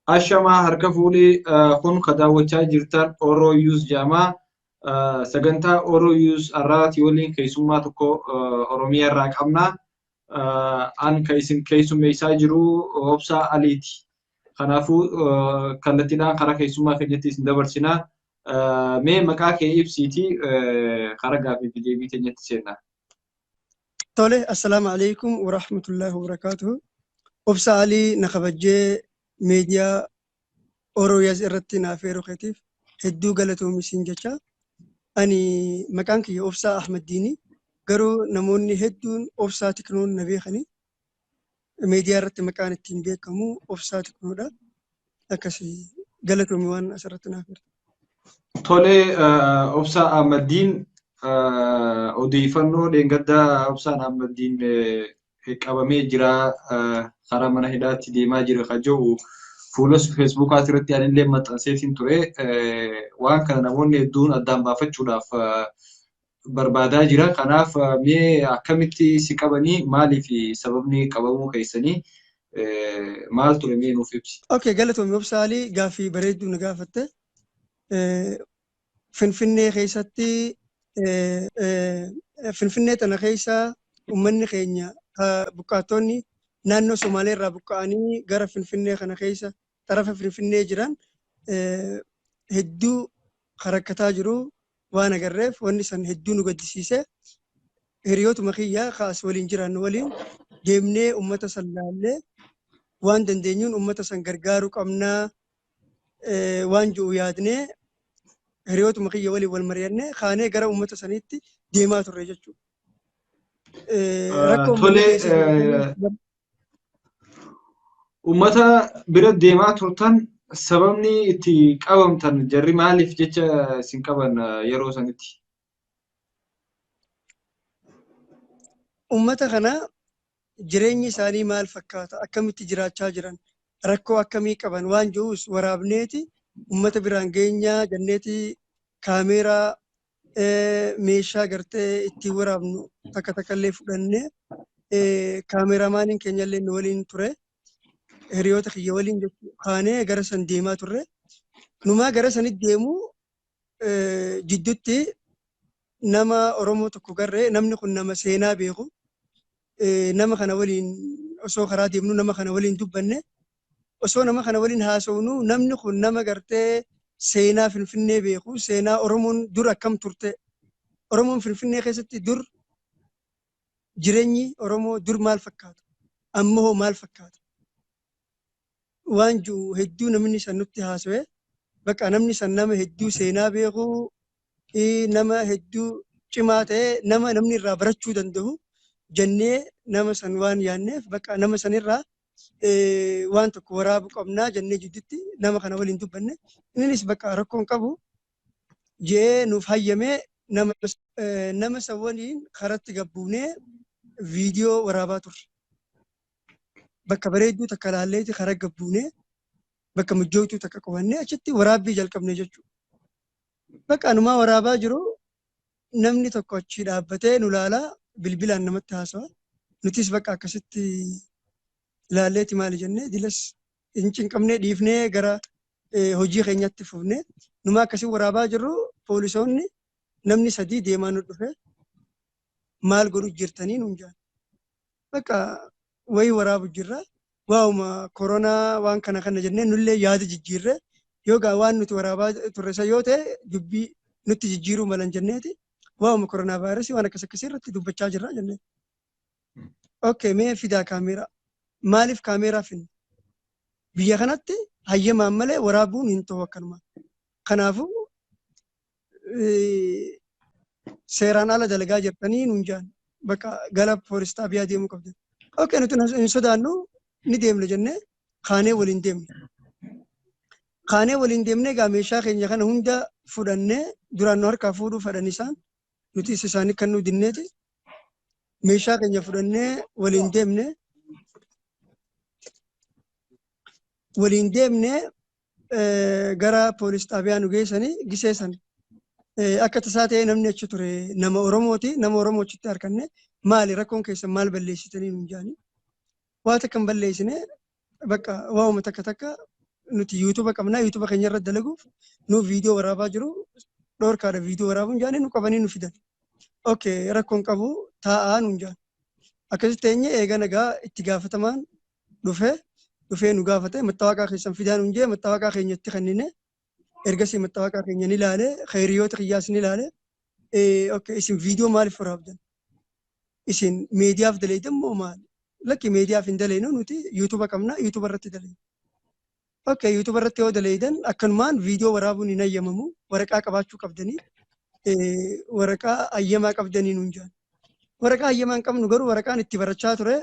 Ashamaa harka fuudhee kun ka daawwachaa jirtan Oro Youth jedhama. Sagantaa Oro Youth har'aati waliin keessummaa tokko Oromiyaa irraa qabna. An kan isin keessummeessaa jiru Obsaa Aliiti. Kanaafuu kallattiidhaan karaa keessummaa keenyatti isin dabarsina. Mee maqaa kee ibsiiti karaa gaaffii fi deebii keenyatti seenna. Tole, assalaamu alaikum wa rahmatullahi wa barakaatuhu. Obsa Alii na kabajjee miidiyaa Oroyas irratti naaf eeruu keetiif hedduu galatoomi siin jecha. Ani maqaan kiyya Obsaa Ahmad Diinii, garuu namoonni hedduun Obsaa Tiknoon na beekani. Miidiyaa irratti maqaan ittiin beekamu Obsaa Tiknoodha. Akkasii, galatoomi waan asirratti naaf eertu. Tole, Obsaa Ahmaddiin, odeeffannoo dheengaddaa Obsaan Ahmaddiin qabamee jira, karaa mana hidhaatti deemaa jira kan jedhu fuula Feesbuukaa irratti anillee maxxanseetiin ture. Waan kana namoonni hedduun addaan baafachuudhaaf barbaadaa jira. Kanaaf mee akkamitti si qabanii, maaliif, sababni qabamuu keessanii maal ture, mee nuuf ibsi? Okay, galatoomi Obsaa Alii, gaaffii bareedduu na gaafatte. Finfinnee keessatti, Finfinnee tana keessa uummanni keenya buqqaatonni naannoo Somaalee irraa buqqa'anii gara Finfinnee kana keessa xarafa Finfinnee jiran hedduu rakkataa jiru waan agarreef, wanni san hedduu nu gaddisiise. Hiriyootuma kiyya kaas waliin jiraannu waliin deemnee uummata san laallee, waan dandeenyuun uummata san gargaaruu qabnaa waan jiru yaadnee, hiriyootuma kiyya waliin wal mari'annee kaanee gara uummata saniitti deemaa turre jechuudha. Rakkoo Tole, uummata bira deemaa turtan, sababni itti qabamtan, jarri maaliif jecha isin qaban yeroo sanitti? Uummata kana jireenyi isaanii maal fakkaata, akkamitti jiraachaa jiran, rakkoo akkamii qaban waan jiruus waraabneeti uummata biraan geenyaa jenneeti, kaameeraa, meeshaa gartee ittiin waraabnu takka takka illee fudhannee, kaameeraamaaniin keenya illee nu waliin ture. Hiriyoota kiyya waliin kaanee gara san deemaa turre. Numaa gara sanitti deemu jidduutti nama Oromoo tokko garree, namni kun nama seenaa beeku. Nama kana waliin osoo karaa deemnu nama kana waliin dubbanne. Osoo nama kana waliin haasofnu, namni kun nama gartee seenaa Finfinnee beeku, seenaa Oromoon dur akkam turte, Oromoon Finfinnee keessatti dur jireenyi Oromoo dur maal fakkaata, amma hoo maal fakkaata waan jiru hedduu namni san nutti haasawe. Bakka namni san nama hedduu seenaa beeku, nama hedduu cimaa ta'e, nama namni irraa barachuu danda'u jennee nama san waan yaadneef, bakka nama sanirraa waan tokko waraabuu qabnaa jennee jidduutti nama kana waliin dubbanne. Innis bakka rakkoon qabu jee nuuf hayyamee, nama san waliin karatti gabbuunee viidiyoo waraabaa turre. Bakka bareedduu takka laalleeti karaa gabbuunee, bakka mijjootuu takka qubannee achitti waraabbii jalqabne jechuudha. Bakka anumaa waraabaa jiru namni tokko achi dhaabbatee nu laalaa bilbilaan namatti haasawa. Nutis bakka akkasitti ilaalleeti maali jennee dilas hin cinqabnee dhiifnee gara hojii keenyatti fufnee. Numaa akkasii waraabaa jirru poolisoonni namni sadii deemaa nu dhufe, maal godhu jirtanii nuun jedhan. Bakka wayii waraabu jirra. Waa'uma koronaa waan kana kana jennee nullee yaada jijjiirre, yoo gaa waan nuti waraabaa turre isa yoo ta'e dubbii nutti jijjiiruu malan jenneeti, waa'uma koronaa vaayirasii waan akkas akkasii irratti dubbachaa jirra jennee. Okay, mee fidaa kaameeraa. Maaliif kaameeraa finne? Biyya kanatti hayyamaan malee waraabuun hin ta'u akkanuma. Kanaafuu seeraan ala dalagaa jirtanii nuun jedhan. Bakka gara poolis xaabiyaa deemuu qabdan. Okay, nuti hin sodaannu, ni deemna jennee kaanee waliin deemne. Kaanee waliin deemnee egaa meeshaa keenya kana hunda fudhannee, duraan nu harkaa fuudhuu fedhan isaan, nutis isaanii kan nu dinneeti. Meeshaa keenya fudhannee waliin deemne. Waliin deemnee gara poolis xaabiyaa nu geessanii. Gisee san akka tasaa ta'ee namni achi ture nama Oromooti. Nama Oromoo achitti arganne, maali rakkoon keessan, maal balleessitanii nuun jedhanii. Waa takka hin balleessine, bakka waa'uma takka takka Nuti YouTube qabnaa, YouTube keenya irra dalaguuf nu viidiyoo waraabaa jiru, dhoorkaadha viidiyoo waraabuun jaanii nu qabanii nu fidan. Okay, rakkoon qabu, taa'aa nuun jaan. Akkasitti teenye. Eega nagaa itti gaafatamaan dhufee nu gaafate. Mattaawaqaa keessan fidaa nuun jee. Mattaawaqaa keenyatti kennine. Ergasii mattaawaqaa keenya ni ilaale, hiriyoota kiyyaas ni ilaale. Okay, isin viidiyoo maaliif waraabdan? Isin miidiyaaf daleeydan moo maali? Lakki, miidiyaaf hin daleenu, nuti YouTube qabna, YouTube irratti daleena. Okay, YouTube irratti yoo daleeydan akkanumaan viidiyoo waraabuun hin hayyamamu, waraqaa qabaachuu qabdanii, waraqaa hayyamaa qabdanii nuun jaan. Waraqaa hayyamaa hin qabnu, garuu waraqaan itti barachaa ture,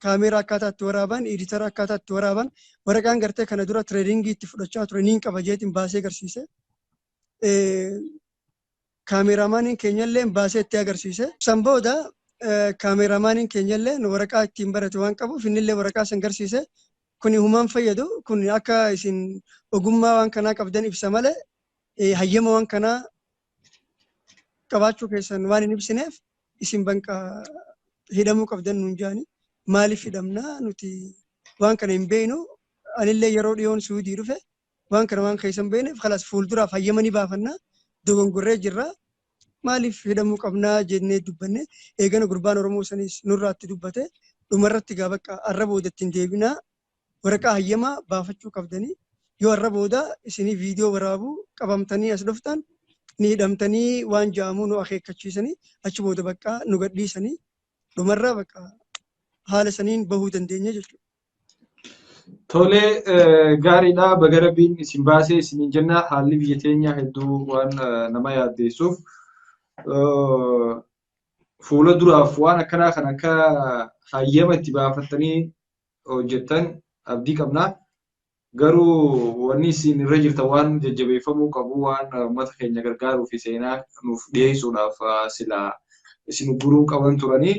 kaameeraa akkaataa itti waraaban, editor akkaataa itti waraaban, waraqaan gartee kana dura training itti fudhachaa ture niin qaba jeetiin baasee agarsiise. Kaameeraamaaniin keenyallee baasee itti agarsiise. San booda kaameeraamaaniin keenyallee waraqaa ittiin barate waan qabuuf innillee waraqaa san agarsiise. Kuni humaan fayyadu, kun akka isin ogummaa waan kanaa qabdan ibsa malee hayyama waan kanaa qabaachuu keessan waan hin ibsineef isin banqa hidhamuu qabdan nuun jaani. Maaliif hidhamnaa? Nuti waan kana hin beeknu, anillee yeroo dhiyoon Suudii dhufe, waan kana waan keessa hin beekneef kalaas fuulduraaf hayyama ni baafannaa, dogongorree jirra, maaliif hidhamuu qabnaa jennee dubbanne. Eegana gurbaan Oromoo sanis nurraatti dubbate. Dhumarratti gaa bakka arra booda ittiin deebinaa, waraqaa hayyamaa baafachuu qabdanii, yoo arra booda isinii viidiyoo waraabuu qabamtanii as dhuftan ni hidhamtanii waan ja'amuu nu akeekkachiisanii, achi booda bakka nu gadhiisanii, dhumarraa bakka haala saniin bahuu dandeenya jechuudha. Tolee, gaariidha. Baga Rabbiin isin baasee isiniin jenna. Haalli biyya teenyaa hedduu waan nama yaaddeessuuf fuula duraaf waan akkanaa kan akka hayyama itti baafattanii hojjettan abdii qabna. Garuu wanni isin irra jirtan waan jajjabeeffamuu qabu, waan uummata keenya gargaaruu fi seenaa nuuf dhiyeessuudhaaf sila isin guruu qaban turanii.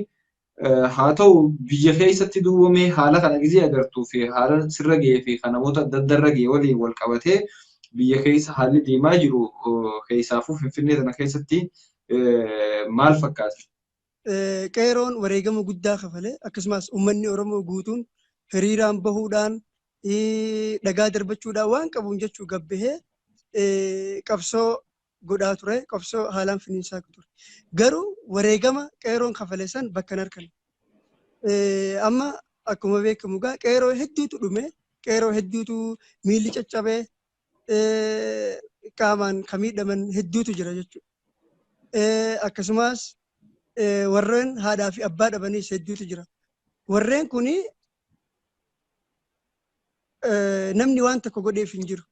Haa ta'u, biyya keessatti duubamee haala kana gizee agartuu fi haala sirra ga'ee fi kan namoota adda adda irra ga'e waliin wal qabatee biyya keessa haalli deemaa jiru, keessaafuu Finfinnee tana keessatti maal fakkaata? Qeeroon wareegama guddaa kafalee, akkasumas uummanni Oromoo guutuun hiriiraan bahuudhaan, dhagaa darbachuudhaan, waan qabuun jechuu gabbahee qabsoo godhaa ture, qabsoo haalaan finiinsaa ture. Garuu wareegama qeeroon kafale san bakka hin arganne. Amma akkuma beekamu gaa qeeroo hedduutu dhume, qeeroo hedduutu miilli caccabee, qaamaan kan miidhaman hedduutu jira jechuudha. Akkasumas warreen haadhaa fi abbaa dhabanis hedduutu jira. Warreen kuni namni waan tokko godheef hin jiru.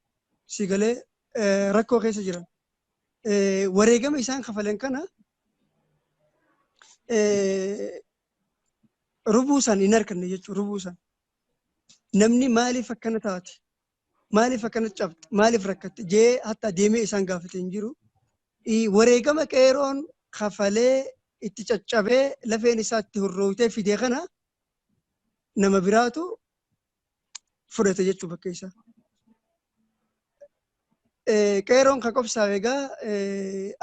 Si galee, rakkoo keessa jiran. Wareegama isaan kafalan kana rubuu san hin arganne jechuudha, rubuu san. Namni maaliif akkana taate? Maaliif akkana cabte? Maaliif rakkatte? Jee hatta deemee isaan gaafate hin jiru. Wareegama qeeroon kafalee itti caccabee lafeen isaa itti hurrootee fide kana nama biraatu fudhate jechuu bakka isaa. Qeeroon kan qobsaa'e egaa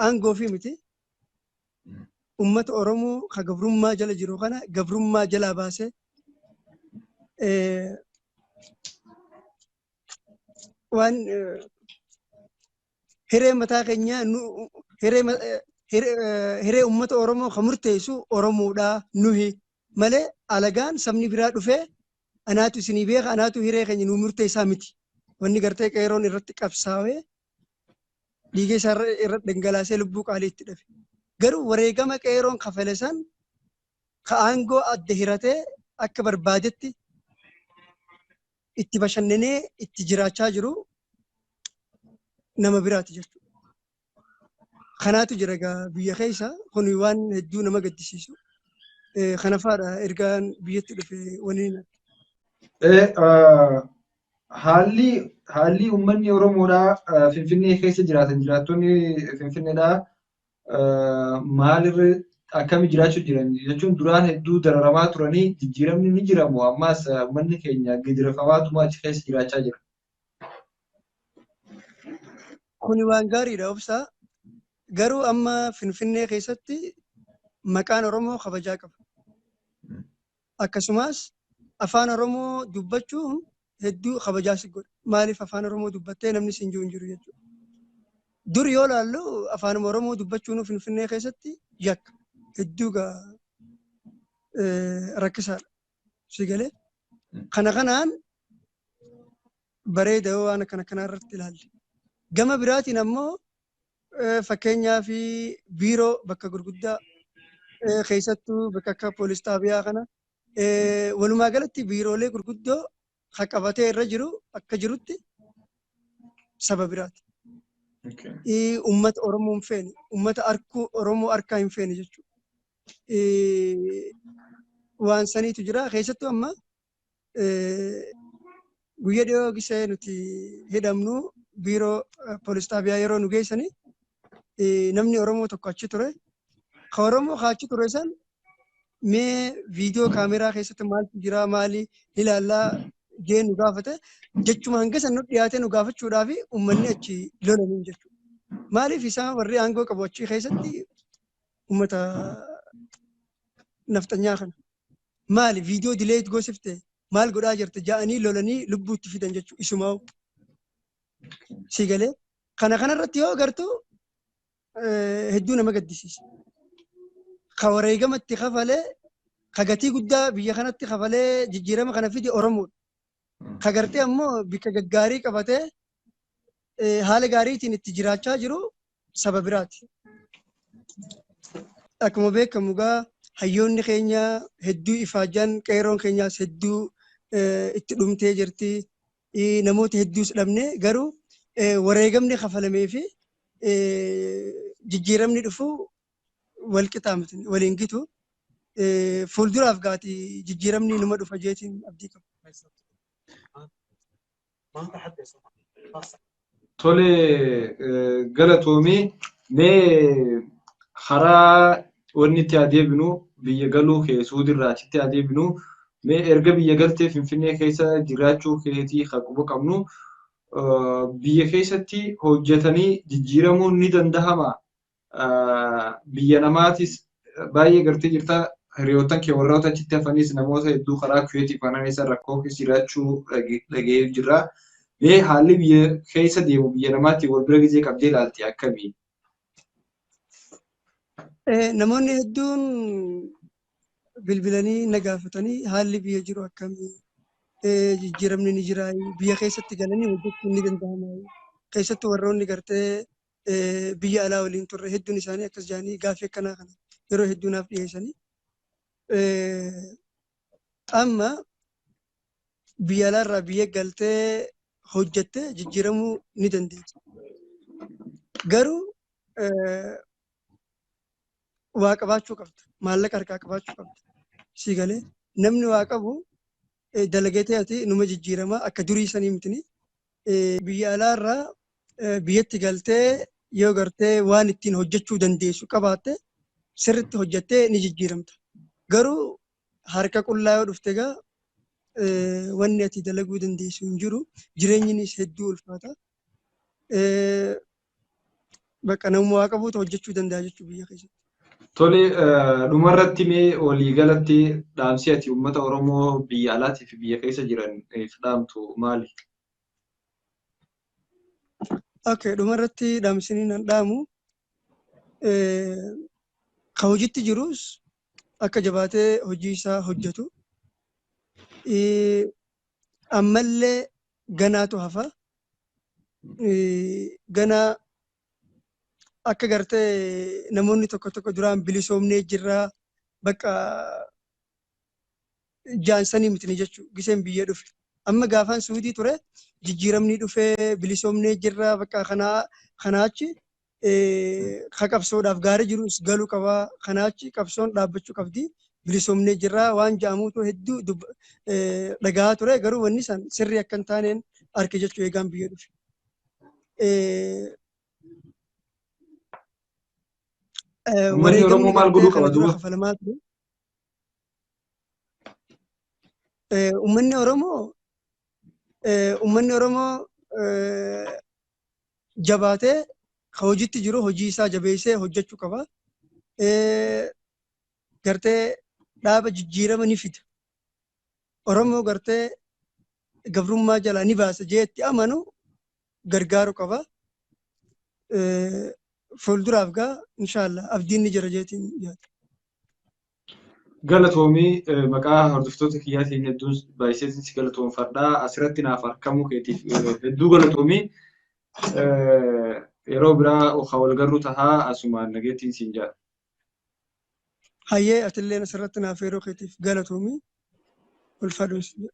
aangoo fi miti. Uummata Oromoo kan gabrummaa jala jiru kana gabrummaa jalaa baasee waan hiree mataa keenyaa hiree uummata Oromoo kan murteessu Oromoodha nuhi malee alagaan sabni biraa dhufee anaatu isinii beeka, anaatu hiree keenya nuu murteessaa miti. Wanni gartee qeeroon irratti qabsaa'ee dhiiga isaa irra dhangalaasee lubbuu qaalii itti dhabe. Garuu wareegama qeeroon kafale san ka aangoo adda hiratee akka barbaadetti itti bashannanee itti jiraachaa jiru nama biraati jechuudha. Kanaatu jira egaa biyya keessa, kun waan hedduu nama gaddisiisu. Kana fa'aadha ergaan biyyatti dhufe waliin. Haalli uummanni Oromoodhaa Finfinnee keessa jiraatan, jiraattonni Finfinneedhaa maalirra akkami jiraachuu jiran jechuun, duraan hedduu dararamaa turanii, jijjiiramni ni jiramu ammaas uummanni keenya gidirfamaatuma achi keessa jiraachaa jira? Kuni waan gaariidha, obsaa. Garuu amma Finfinnee keessatti maqaan Oromoo kabajaa qaba. Akkasumas afaan Oromoo dubbachuun hedduu kabajaa si godha. Maaliif afaan Oromoo dubbattee namni siin jiru hin jiru jechuudha. Dur yoo laallu afaan Oromoo dubbachuun Finfinnee keessatti yakka hedduu rakkisaadha. Si galee kana kanaan bareeda yoo waan akkana kanaa irratti ilaalle. Gama biraatiin ammoo fakkeenyaa fi biiroo bakka gurguddaa keessattuu bakka akka poolis xaabiyaa kana walumaa galatti biiroolee gurguddoo kan qabatee irra jiru akka jirutti saba biraati. Uummata Oromoo hin feene, uummata arkuu Oromoo harkaa hin feene jechuudha. Waan saniitu jira. Keessattuu amma guyyaa dhiyoo gisee nuti hidhamnu biiroo poolis xaabiyaa yeroo nu geessani namni Oromoo tokko achi ture. Ka Oromoo ka achi ture san mee viidiyoo kaameraa keessatti maaltu jira maali ilaallaa jee nu gaafate jechuma hanga san nu dhiyaatee nu gaafachuudhaaf uummanni achi lolaniin jechuudha. Maaliif isaan warri aangoo qabu achi keessatti uummata nafxanyaa kana. Maali viidiyoo dileet goosifte maal godhaa jirte ja'anii lolanii lubbuutti fidan jechuudha isumaa'u. Si galee kana kanarratti yoo agartu hedduu nama gaddisiisa. Ka wareegamatti kafalee ka gatii guddaa biyya kanatti kafalee jijjiirama kana fide Oromoodha. Ka gartee ammoo bikka gaggaarii qabatee haala gaariitiin itti jiraachaa jiru saba biraati. Akkuma beekamu egaa hayyoonni keenya hedduu ifaajjan qeerroon keenyaas hedduu itti dhumtee jirti. Namoota hedduus dhabne garuu wareegamni kafalamee fi jijjiiramni dhufu wal qixaa miti waliin gitu. Fuulduraaf gaati jijjiiramni numa dhufa jeetiin abdii qaba. Tole galatoomii mee karaa wanni itti adeemnu biyya galuu kee Suudirraa achitti adeemnu mee erga biyya galtee Finfinnee keessa jiraachuu keetii kan quba qabnu biyya keessatti hojjetanii jijjiiramuun ni dandahama. Biyya namaatis baay'ee gartee jirta hiriyoottan kee warroota achitti hafanis namoota hedduu karaa Kuweetiif kanaan isa rakkoo keessa jiraachuu dhaga'ee jirra. Mee haalli biyya keessa deemu biyya namaatti wal bira gizee qabdee ilaalti akkamii? Namoonni hedduun bilbilanii na gaafatanii haalli biyya jiru akkamii jijjiiramni ni jira biyya keessatti galanii hojjechuun ni danda'ama. Keessattuu warroonni gartee biyya alaa waliin turre hedduun isaanii akkas jedhanii gaaffii akkanaa kana yeroo hedduu naaf dhiyeessanii. Amma biyya alaarraa biyya galtee hojjettee jijjiiramuu ni dandeessa. Garuu waa qabaachuu qabda. Maallaqa harkaa qabaachuu qabda. Si galee namni waa qabu dalagatee ati numa jijjiirama akka durii sanii mitini. Biyya alaarraa biyyatti galtee yoo gartee waan ittiin hojjechuu dandeessu qabaatte sirriitti hojjettee ni jijjiiramta. Garuu harka qullaa yoo dhufte egaa wanni ati dalaguu dandeessu hin jiru. Jireenyinis hedduu ulfaata. Bakka namni waa qabuutu hojjechuu danda'a jechuudha biyya keessatti. Tole dhumarratti mee waliigalatti dhaamsi ati uummata Oromoo biyya alaatii fi biyya keessa jiraniif dhaamtu maali? Okay, dhumarratti dhaamsini nan dhaamu ka hojiitti jirus akka jabaatee hojii isaa hojjetu. Ammallee ganaatu hafa. Ganaa akka gartee namoonni tokko tokko duraan bilisoomnee jirra bakka jaansanii miti jechuudha giseen biyya dhufe. Amma gaafaan Suudii ture jijjiiramni dhufee bilisoomnee jirra bakka kanaa achi ka qabsoodhaaf gaarii jirus galuu qabaa kanaa achi qabsoon dhaabbachuu qabdi bilisoomnee jirra waan ja'amuutu hedduu dhagahaa ture garuu wanni san sirrii akka hin taaneen arge jechuu eegaan biyya dhufe. Uummanni Oromoo maal godhuu qaba duuba? Kafalamaa ture. Uummanni Oromoo uummanni Oromoo jabaatee ka hojiitti jiru hojii isaa jabeessee hojjechuu qaba. Gartee dhaaba jijjiirama ni fida. Oromoo gartee gabrummaa jalaa ni baasa jeetti amanu gargaaru qaba. Fuulduraaf gaa inshaallah abdiin ni jira jeetiin yaada. Galatoomii, maqaa hordoftoota kiyyaatiin hedduun baay'iseetiin si galatoomfadhaa. Asirratti naaf argamuu keetiif hedduu galatoomii. Yeroo biraa kan wal garuu tahaa, asumaan nageettiin siin jedha. Hayyee, atilleen asirratti naaf yeroo keetiif galatoomii, ulfaadhuun.